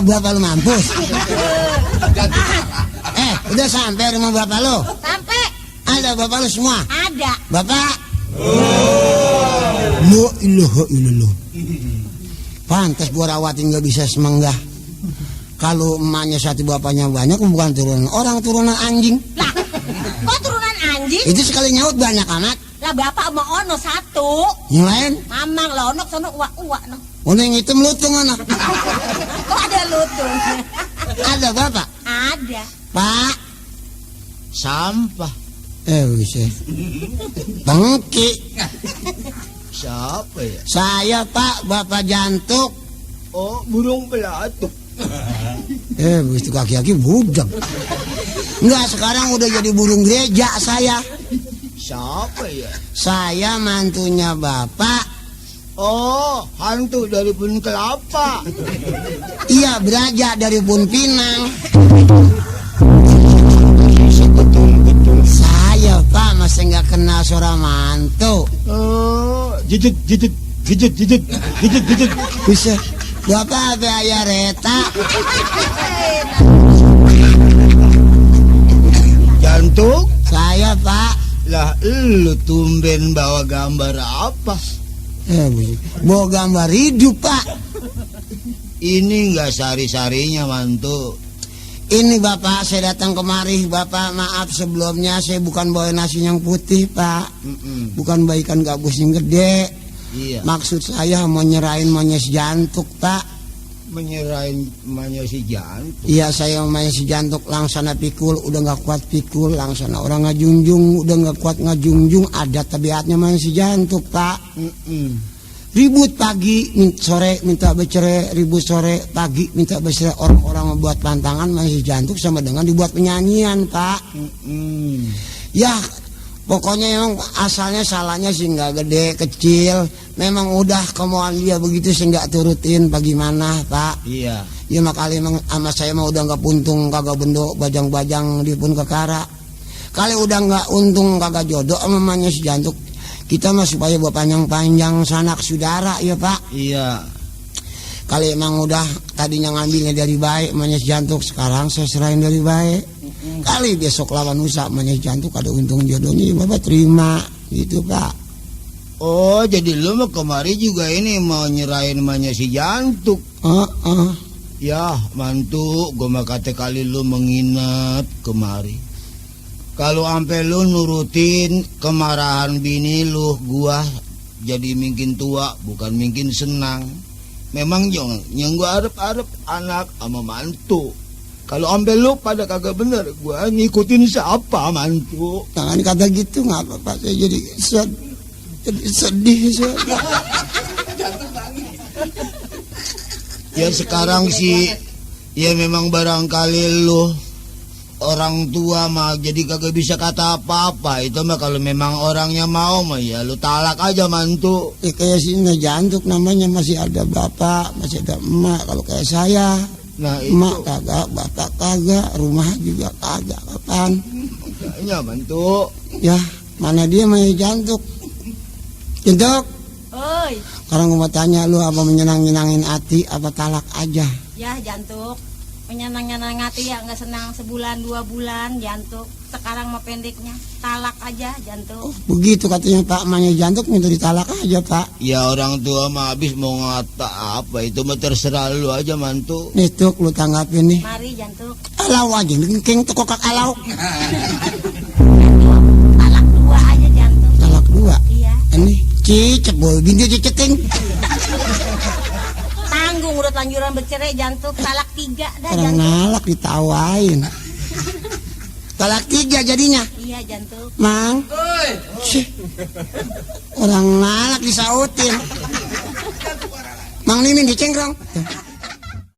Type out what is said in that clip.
bapak lu mampus. Udah sampai rumah bapak lu? Sampai. Ada bapak lu semua? Ada. Bapak? La ilaha illallah. Pantas gua rawatin gak bisa semenggah. Kalau emaknya satu bapaknya banyak, bukan turunan orang, turunan anjing. Lah, kok turunan anjing? Itu sekali nyaut banyak amat. Lah bapak mau ono satu. Yang lain? Mamang lah ono sono uak no. Ono yang hitam lutung anak. Kok ada lutung? Ada bapak? Ada. Pak? Sampah. Bisa. Bangki. Siapa ya? Saya Pak, Bapak Jantuk. Oh, burung pelatuk. Begitu kaki-kaki budak. Enggak, sekarang udah jadi burung gereja saya. Siapa ya? Saya mantunya Bapak. Oh, hantu dari Pun Kelapa. Iya, beraja dari Pun Pinang. Saya Pak, masih nggak kenal suara mantu. Oh, jijit. Bisa. Bapak apa ayah reta? Jantuk? Saya Pak. Lah, lu tumben bawa gambar apa? Bawa gambar hidup Pak. Ini nggak sari-sarinya mantu. Ini Bapak, saya datang kemari. Bapak maaf sebelumnya, saya bukan bawa nasi yang putih Pak. Bukan baikan gabus yang gede. Iya. Maksud saya mau nyerahin monyet Jantuk Pak. Menyerahin monyet si Jantuk? Iya, saya monyet si Jantuk langsana pikul. Udah gak kuat pikul. Langsana orang ngajunjung. Udah gak kuat ngajunjung. Ada tabiatnya monyet si Jantuk Pak. Ribut pagi sore minta bercerai, ribut sore pagi minta bercerai. Orang-orang membuat pantangan monyet si Jantuk sama dengan dibuat penyanyian Pak. Ya pokoknya emang asalnya salahnya sih nggak gede kecil. Memang udah kemauan dia begitu sih nggak turutin. Bagaimana Pak? Iya. Ya makali emang sama saya mah udah nggak puntung kagak bendo bajang-bajang di pun kekara. Kali udah nggak untung kagak jodoh sama monyet si Jantuk. Kita mah supaya buat panjang-panjang sanak saudara ya Pak. Iya. Kali emang udah tadinya ngambilnya dari baik monyet si Jantuk, sekarang saya serahin dari baik. Kali besok lawan usaha monyet Jantuk ada untung jodohnya, Bapak terima gitu Pak. Oh, jadi lu mau kemari juga ini mau nyerahin monyet si Jantuk. Ya mantu, gue mah kata kali lu mengingat kemari. Kalau ampe lu nurutin kemarahan bini lu, gua jadi mungkin tua bukan mungkin senang. Memang yang gua arep anak sama mantu. Kalau ampe lu pada kagak bener, gua ngikutin siapa mantu. Jangan kata gitu, nggak apa-apa. Saya jadi sedih saya. Ya sekarang sih, ya memang barangkali lu orang tua mah jadi kagak bisa kata apa-apa. Itu mah kalau memang orangnya mau mah ya lu talak aja mantu. Kayak sini Jantuk namanya masih ada bapak, masih ada emak. Kalau kayak saya, nah, emak kagak, bapak kagak, rumah juga kagak. Kapan? Makanya mantu. Ya mana dia mah Jantuk? Jantuk. Oi. Sekarang gue mau tanya lu, apa menyenangin hati apa talak aja? Ya Jantuk. Menyenang-nyenang hati ya, nggak senang sebulan 2 bulan Jantuk. Sekarang mau pendeknya talak aja Jantuk. Begitu katanya Pak, emaknya Jantuk minta ditalak aja Pak. Ya orang tua mah habis mau ngata apa itu mah terserah lu aja mantu. Nih Tuk, lu tanggapin nih. Mari Jantuk. Alau aja, keng tuh kokak alau. Talak 2 aja Jantuk. Talak 2? Iya. Ini cicet boy, binti ciceting. Tanggung udah lanjuran bercerai Jantuk. Talak 3 dah Orang Jantuk. nalak ditawain. Talak 3 jadinya. Iya Jantuk. Mang. Cih. Orang nalak disautin. Mang Mimin dicengkrong.